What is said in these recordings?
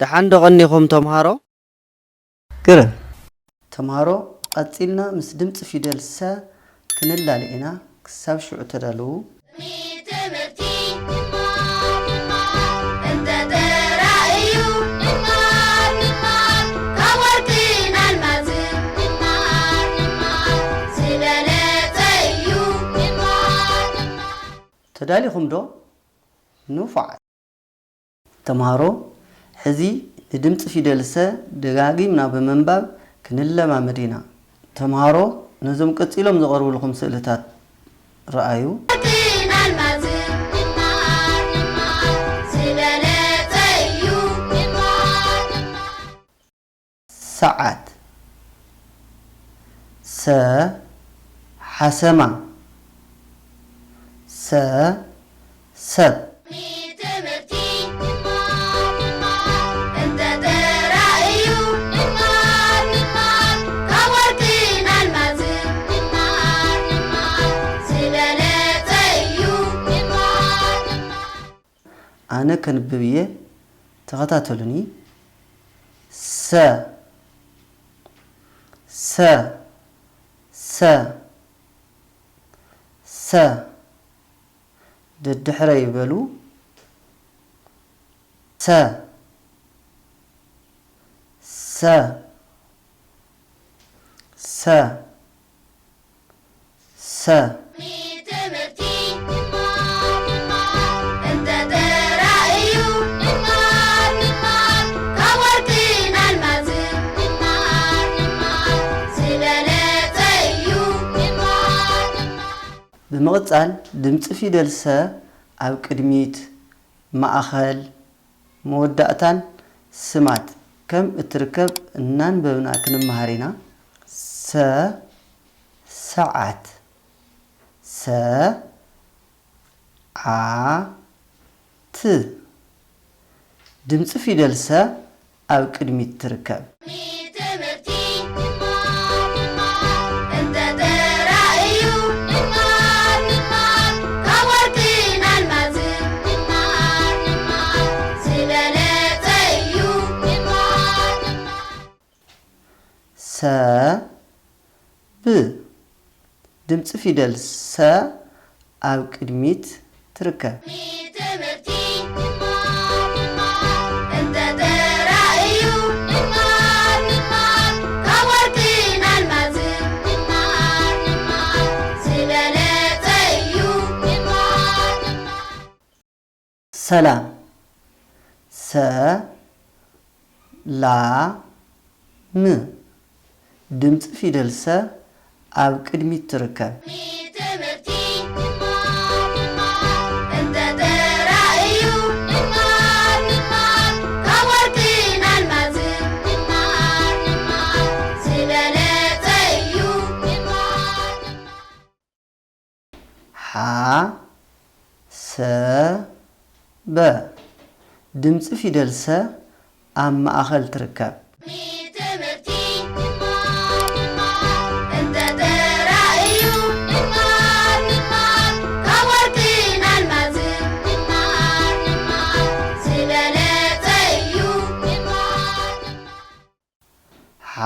ደሓን ዶ ቀኒኹም ተምሃሮ? ግርም። ተምሃሮ፣ ቀጺልና ምስ ድምጺ ፊደል ሰ ክንላለ ኢና። ክሳብ ሽዑ ተዳለዉ። ትምህርቲ ንማር ንማር እንተ ተራእዩ ንማር ንማር ካብ ወርቅን ኣልማዝን ንማር ንማር ዝበለጸ እዩ ንማር ንማር። ተዳሊኹም ዶ? ንፉዓት ተምሃሮ፣ ሕዚ ንድምጺ ፊደል ሰ ደጋጊምና ብምንባብ ክንለማመድ ኢና። ተምሃሮ፣ ነዞም ቀጺሎም ዝቐርቡልኹም ስእልታት ረኣዩ። ወርቅን ኣልማዝን ንማር ንማር ዝበለጸ እዩ ንማር ንማር። ሰዓት፣ ሰ፣ ሓሰማ፣ ሰ፣ ሰብ። ትምህርቲ ንማር ንማር እንተ ተራእዩ ንማር ንማር ካብ ወርቅን ኣልማዝን ንማር ንማር ዝበለጸ እዩ ንማር ንማር። ኣነ ከንብብ እየ፣ ተኸታተሉኒ። ሰ፣ ሰ፣ ሰ፣ ሰ። ደድሕረይ በሉ። ሰ፣ ሰ፣ ሰ፣ ሰ። ትምህርቲ ንማር ንማር እንተ ተራእዩ ንማር ንማር ካብ ወርቅን ኣልማዝን ንማር ንማር ዝበለጸ እዩ ንማር ንማር። ብምቕጻል ድምጺ ፊደል ሰ ኣብ ቅድሚት፣ ማእኸል፣ መወዳእታን ስማት ከም እትርከብ እናንበብና ክንመሃር ኢና። ሰ፣ ሰዓት፣ ሰ፣ ዓ፣ ት። ድምፂ ፊደል ሰ ኣብ ቅድሚት ትርከብ። ትምህርቲ ንማር ንማር እንተ ተራእዩ ንማር ንማር ካብ ወርቅን ኣልማዝን ንማር ንማር ዝበለጸ እዩ ንማር ንማር። ሰ፣ ብ። ድምፂ ፊደል ሰ ኣብ ቅድሚት ትርከብ። ትምህርቲ ንማር ንማር እንተ ተራእዩ ንማር ንማር ካብ ወርቅን ኣልማዝን ንማር ንማር ዝበለጸ እዩ ንማር ንማር። ሰላም። ሰ፣ ላ፣ ም። ድምፂ ፊደል ሰ ኣብ ቅድሚት ትርከብ። ትምህርቲ ንማር ንማር እንተ ተራእዩ ንማር ንማር ካብ ወርቅን ኣልማዝን ንማር ንማር ዝበለጸ እዩ ንማር ንማር። ሓ፣ ሰ፣ በ። ድምፂ ፊደል ሰ ኣብ ማእኸል ትርከብ። ትምህርቲ ንማር ንማር እንተ ተራእዩ ንማር ንማር ካብ ወርቅን ኣልማዝን ንማር ንማር ዝበለጸ እዩ ንማር ንማር። ሓ፣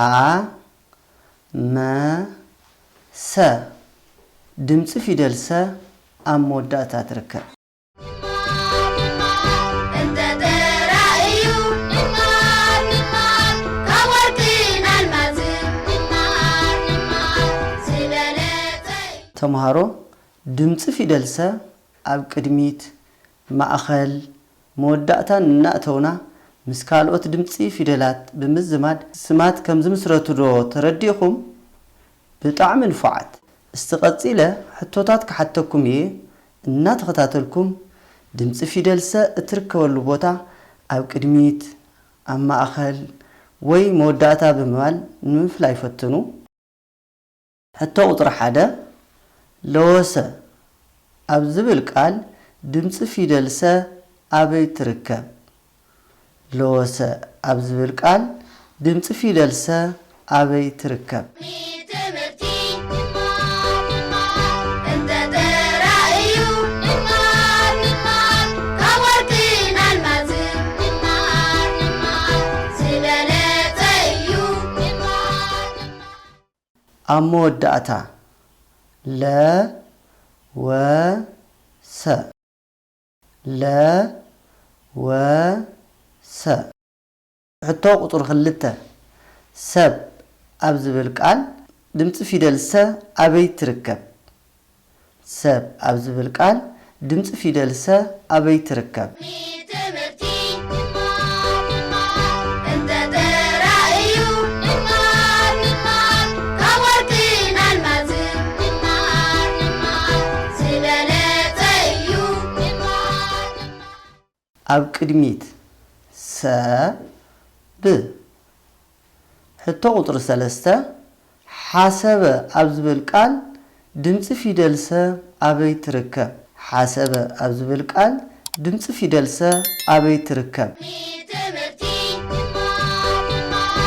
መ፣ ሰ። ድምፂ ፊደል ሰ ኣብ መወዳእታ ትርከብ። ንማር ንማር እንተ ተራእዩ ንማር ንማር ካብ ወርቅን ኣልማዝን ንማር ንማር ዝበለጸ እዩ። ተምሃሮ፣ ድምፂ ፊደል ሰ ኣብ ቅድሚት፣ ማእኸል፣ መወዳእታን እናእተውና ምስ ካልኦት ድምፂ ፊደላት ብምዝማድ ስማት ከም ዝምስረቱ ዶ ተረዲእኹም? ብጣዕሚ ንፉዓት። እስቲ ቀፂለ ሕቶታት ክሓተኩም እየ፣ እናተኸታተልኩም ድምፂ ፊደል ሰ እትርከበሉ ቦታ ኣብ ቅድሚት፣ ኣብ ማእኸል ወይ መወዳእታ ብምባል ንምፍላይ ፈትኑ። ሕቶ ቁፅሪ ሓደ፣ ለወሰ ኣብ ዝብል ቃል ድምፂ ፊደል ሰ ኣበይ ትርከብ? ለወሰ ኣብ ዝብል ቃል ድምፂ ፊደል ሰ ኣበይ ትርከብ? ትምህርቲ ንማር ንማር እንተ ተራእዩ ንማር ንማር ካብ ወርቅን ኣልማዝን ንማር ንማር ኣብ መወዳእታ ለ፣ ወ፣ ሰ። ለ፣ ወ፣ ሰ። ሕቶ ቁጽሪ ክልተ፣ ሰብ ኣብ ዝብል ቃል ድምጺ ፊደል ሰ ኣበይ ትርከብ? ሰብ ኣብ ዝብል ቃል ድምጺ ፊደል ሰ ኣበይ ትርከብ? ትምህርቲ ንማር፣ ንማር፣ እንተ ተራእዩ ንማር፣ ንማር፣ ካብ ወርቅን ኣልማዝን ንማር፣ ንማር፣ ዝበለጸ እዩ ንማር፣ ንማር። ኣብ ቅድሚት ሰ፣ ብ። ሕቶ ቁጽሪ ሰለስተ፣ ሓሰበ ኣብ ዝብል ቃል ድምጺ ፊደል ሰ ኣበይ ትርከብ? ሓሰበ ኣብ ዝብል ቃል ድምጺ ፊደል ሰ ኣበይ ትርከብ? ትምህርቲ ንማር፣ ንማር፣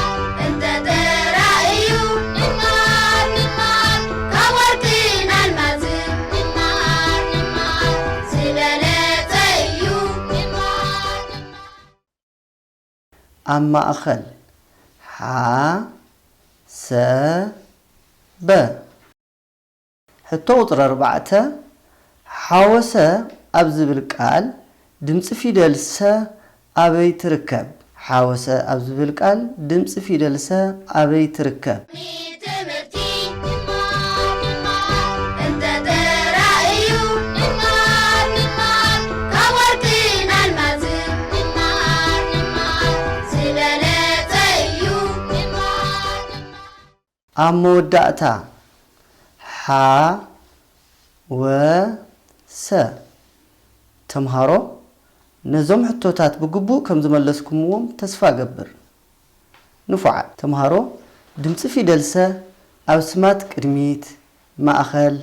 እንተ ተራእዩ ንማር፣ ንማር፣ ካብ ወርቅን ኣልማዝን ንማር፣ ንማር፣ ዝበለጸ እዩ ንማር፣ ንማር። ኣብ ማእኸል ሓ፣ ሰ፣ በ። ሕቶ ቁጽሪ ኣርባዕተ፣ ሓወሰ ኣብ ዝብል ቃል ድምጺ ፊደል ሰ ኣበይ ትርከብ? ሓወሰ ኣብ ዝብል ቃል ድምጺ ፊደል ሰ ኣበይ ትርከብ? ትምህርቲ ንማር፣ ንማር፣ እንተ ተራእዩ ንማር፣ ንማር፣ ካብ ወርቅን ኣልማዝን ንማር፣ ንማር፣ ዝበለጸ እዩ ንማር፣ ንማር። ኣብ መወዳእታ ሓ፣ ወ፣ ሰ። ተምሃሮ ነዞም ሕቶታት ብግቡእ ከም ዝመለስኩምዎም ተስፋ እገብር። ንፉዓት ተምሃሮ፣ ድምጺ ፊደል ሰ ኣብ ስማት ቅድሚት፣ ማእኸል፣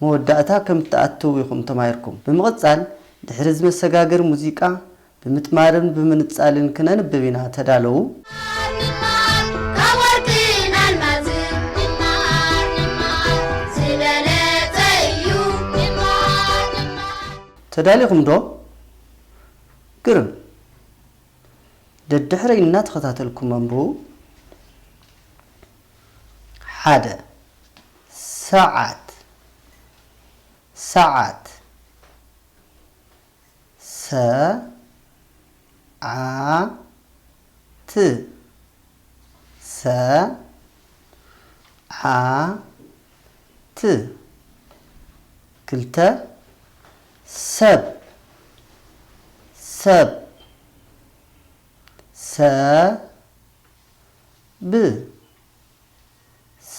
መወዳእታ ከም እትኣትው ኢኹም ተማሂርኩም። ብምቕጻል፣ ድሕሪ እዚ መሰጋገሪ ሙዚቃ፣ ብምጥማርን ብምንጻልን ክነንብብ ኢና። ተዳለዉ። ካብ ወርቅን ኣልማዝን ንማር፣ ንማር፣ ዝበለጸ እዩ ንማር፣ ንማር። ተዳሊኹም ዶ? ግርም። ደድሕረይ እናተኸታተልኩም ኣንብቡ። ሓደ፣ ሰዓት፣ ሰዓት። ሰ፣ ዓ፣ ት። ሰ፣ ዓ፣ ት። ክልተ፣ ሰብ፣ ሰብ። ሰ፣ ብ። ሰ፣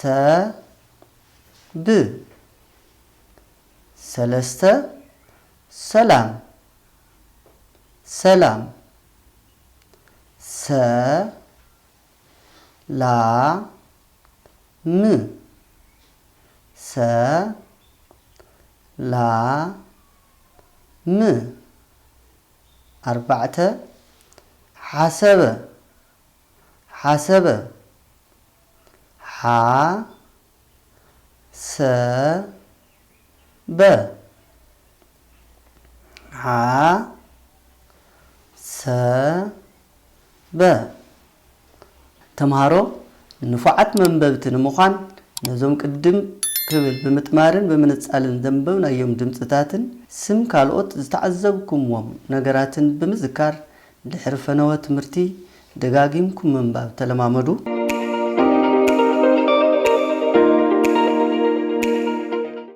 ብ። ሰለስተ፣ ሰላም፣ ሰላም። ሰ፣ ላ፣ ም። ሰ፣ ላ፣ ም። ኣርባዕተ፣ ሓሰበ፣ ሓሰበ። ሓ፣ ሰ፣ በ። ሓ፣ ሰ፣ በ። ተምሃሮ ንፉዓት መንበብቲ ንምዃን ነዞም ቅድም ክብል ብምጥማርን ብምንጻልን ዘንበብናዮም ድምጽታትን ስም ካልኦት ዝተዓዘብኩምዎም ነገራትን ብምዝካር ድሕሪ ፈነወ ትምህርቲ ደጋጊምኩም ምንባብ ተለማመዱ።